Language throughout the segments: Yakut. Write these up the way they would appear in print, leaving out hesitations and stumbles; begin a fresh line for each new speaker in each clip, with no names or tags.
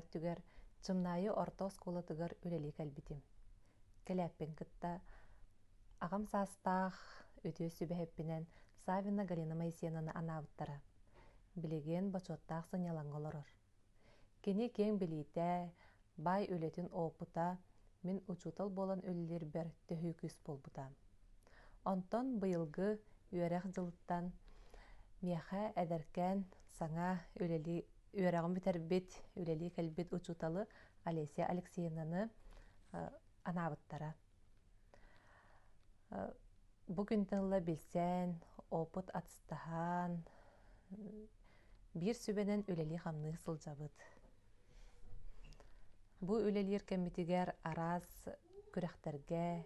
өттүгэр Чымнаайы орто оскуолатыгар үлэлии кэлбитим. Кэлээппин кытта аҕам саастаах үтүө сүбэһиппинэн Савина Галина Моисеевнаны анаабыттара. Билигин бочуоттаах сынньалаҥҥа олорор. Кини киэҥ билиитэ, баай үлэтин опыта мин учуутал буолан үлэлиирбэр төһүү күүс буолбута. Онтон быйылгы үөрэх дьылыттан миэхэ эдэркээн саҥа үлэлии үөрэҕин бүтэрбит, үлэлии кэлбит учууталы Олеся Алексеевнаны анаабыттара. Бу күнтэн ыла билсэн, опыт атастаһан, биир сүбэнэн үлэлии-хамныы сылдьабыт. Бу үлэлиир кэммитигэр араас күрэхтэргэ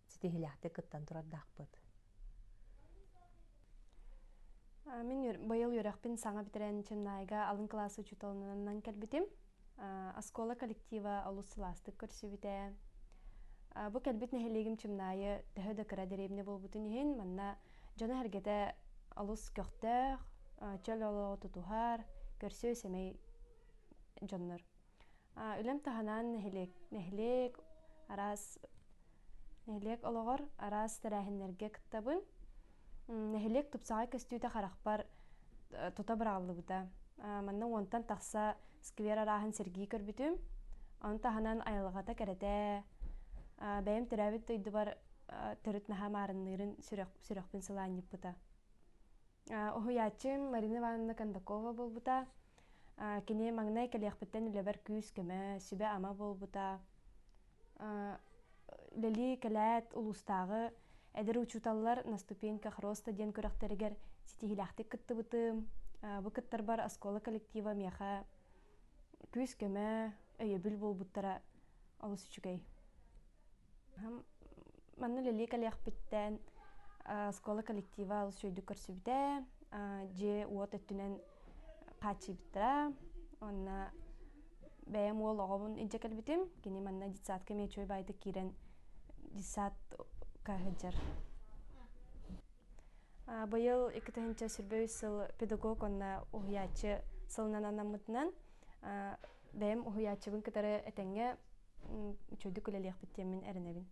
ситиһиилээхтик кыттан турардаахпыт.
Мин быйыл үөрэхпин саҥа бүтэрэн Чемнайга алын кылаас учууталынан кэлбитим. Оскуола коллектива олус сылаастык көрсүбүтэ. Бу кэлбит нэһилиэгим Чымнаайы төһө да кыра дэриэбинэ буолбутун иһин, манна дьоно-сэргэтэ олус көхтөөх, чөл олоҕу тутуһар, көрсүө сэмэй дьоннор. Үлэм таһынан нэһилиэк, нэһилиэк араас нэһилиэк олоҕор араас тэрээһиннэргэ кыттабын. Нэһилиэк тупсаҕай көстүүтэ харахпар тута быраҕыллыбыта. Манна уонтан тахса сквер арааһын сэргии көрбүтүм. Ону таһынан айылҕата кэрэтэ, бэйэм төрөөбүт дойдубар төрүт наһаа маарынныырын сүрэхпин сылаанньыппыта. Уһуйааччым Марина Ивановна Кондакова буолбута. Кини маҥнай кэлиэхпиттэн үлэбэр күүс-көмө, сүбэ-ама буолбута. Үлэлии кэлээт улуустааҕы эдэр учууталлар На ступеньках роста диэн күрэхтэригэр ситиһиилээхтик кыттыбытым. Бу кыттарбар оскуола коллектива миэхэ күүс-көмө, өйөбүл буолбуттара олус үчүгэй. Манна үлэлии кэлиэхпиттэн оскуола коллектива олус үчүгэйдик көрсүбүтэ, дьиэ-уот өттүнэн хааччыйбыттара. Уонна бэйэм уол оҕобун илдьэ кэлбитим. Кини манна детсадка эмиэ үчүгэй баайдык киирэн детсадка сылдьар. Быйыл 2023 сыл педагог уонна уһуйааччы сылынан анаммытынан бэйэм уһуйааччыбын кытары этэҥҥэ үчүгэйдик үлэлиэхпит диэммин эрэнэбин.